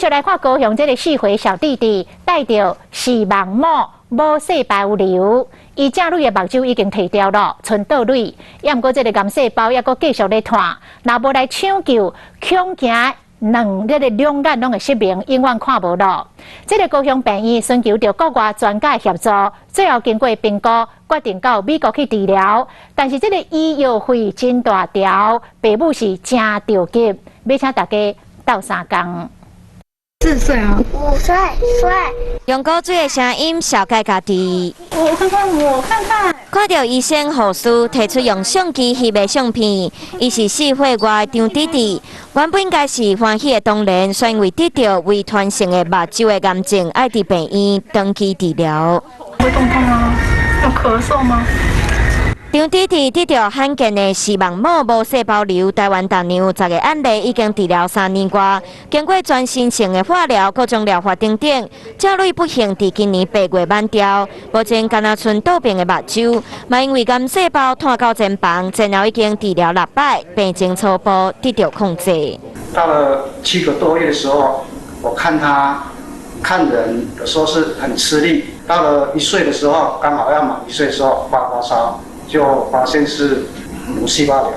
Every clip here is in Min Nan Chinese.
就來看高雄這个4歲小弟弟帶著視網膜母細胞瘤，伊正蕊的目睭已經提掉了，賰倒蕊，也毋過這个癌細胞猶閣繼續咧湠，若無來搶救，恐驚兩這个兩眼攏會失明，永遠看無咯。這个高雄病院尋求著國外專家協助，最後經過評估，決定到美國去治療。但是這个醫藥費真大條，爸母是誠著急，欲請大家鬥相共。 4歲啊，5歲，歲。用古錐的聲音紹介家己。我看看，我看看。看著醫生護士提出用相機翕的相片，伊是4歲外的張弟弟。原本應該是歡喜的當然，卻因為得著遺傳性的目睭的癌症，愛佇病院長期治療。會痛痛嗎？有咳嗽嗎？張弟弟得著罕見的視網膜母細胞瘤，台灣逐年有10個案例，已經治療3年外，經過全身性的化療、各種療法等等，這蕊不幸佇今年8月挽掉，目前干焦賰倒爿的目睭，嘛因為癌細胞湠到前房，前後已經治療六擺，病情初步得著控制。到了7個多月的時候，我看他看人有時候是很吃力。到了1歲的時候，剛好要滿1歲的時候發發燒。就發現是母細胞瘤。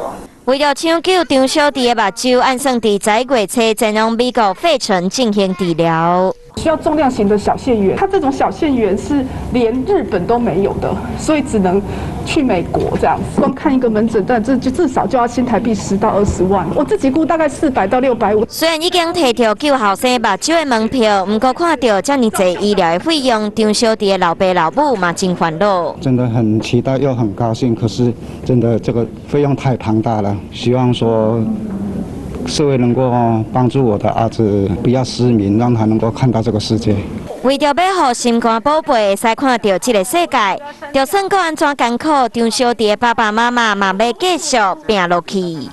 為著搶救張小弟的目睭，按算佇11月初前往美國費城進行治療。需要重量型的小腺源，它這種小腺源是連日本都沒有的，所以只能去美國這樣子。光看一個門診，但這就至少就要新台幣10到20萬。我自己估大概400到650。雖然已經提著救後生目睭的門票，毋過看著遮爾濟醫療的費用，張小弟的老爸老母嘛真煩惱。真的很期待又很高興，可是真的這個費用太龐大了，希望說社會能夠幫助我的兒子不要失明，讓他能夠看到這個世界。為著欲予心肝寶貝會使看著這个世界，就算閣按怎艱苦，張小弟的爸爸媽媽嘛欲繼續拚落去。